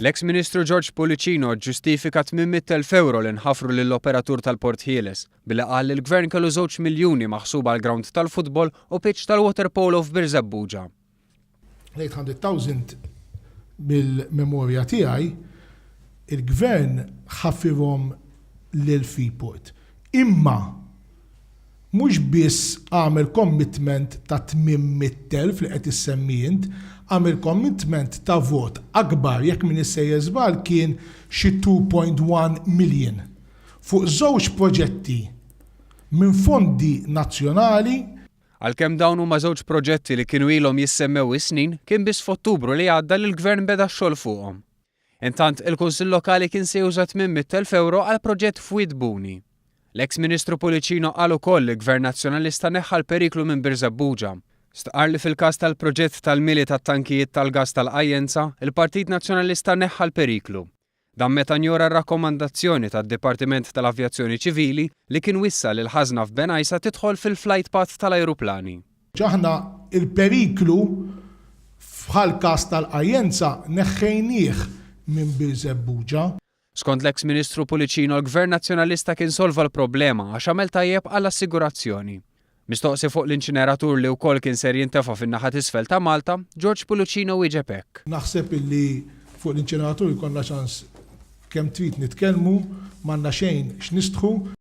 L-eks Ministru George Pullicino ġġustifika 800,000 ewro li nħafru lill-operatur tal-Port Ħieles billi qal li l-Gvern kellu żewġ miljuni maħsuba għal grawnd tal-futbol u pitch tal-waterpolo f'Birżebbuġa. L-800,000 mill-memorja tiegħi il-Gvern ħafirhom lil Freeport. Imma mhux biss għamel commitment ta' 800,000 li qed issemmi int, għamel commitment ta' vot akbar, jekk m'iniex sejjer żball kien xi 2.1 million fuq żewġ proġetti minn fondi nazzjonali. Għalkemm dawn huma żewġ proġetti li kienu ilhom jissemmew is-snin, kien biss f'Ottubru li għadda li l-Gvern beda x-xogħol fuqhom. Intant, il-Kunsill Lokali kien se juża 800,000 ewro għal proġett f'Wied Buni. L-eks Ministru Pullicino qal ukoll li Gvern Nazzjonalista neħħa l-periklu minn Birżebbuġa. Stqarr li fil-każ tal-proġett tal-mili tat-tankijiet tal-gass tal-Qajjenza, il-Partit Nazzjonalista neħħa l-periklu. Dan meta njora r-rakkomandazzjoni tad-Dipartiment tal-Avjazzjoni Ċivili li kien wissa li l-ħażna f'Bengħajsa tidħol fil-flight path tal-ajruplani. Aħna l-periklu bħall-każ tal-Qajjenza neħħejnieh minn Birżebbuġa. Skont l-eks Ministru Pullicino l-Gvern Nazzjonalista kien solva l-problema għax għamel tajjeb għall-assigurazzjoni. Mistoqsi fuq l-inċineratur li wkoll kien ser jintefa' fin-naħa t'isfel ta' Malta, George Pullicino wieġeb hekk. Naħseb illi fuq l-inċineratur ikollna ċans kemm trid nitkellmu, m'għandna xejn x'nistħu.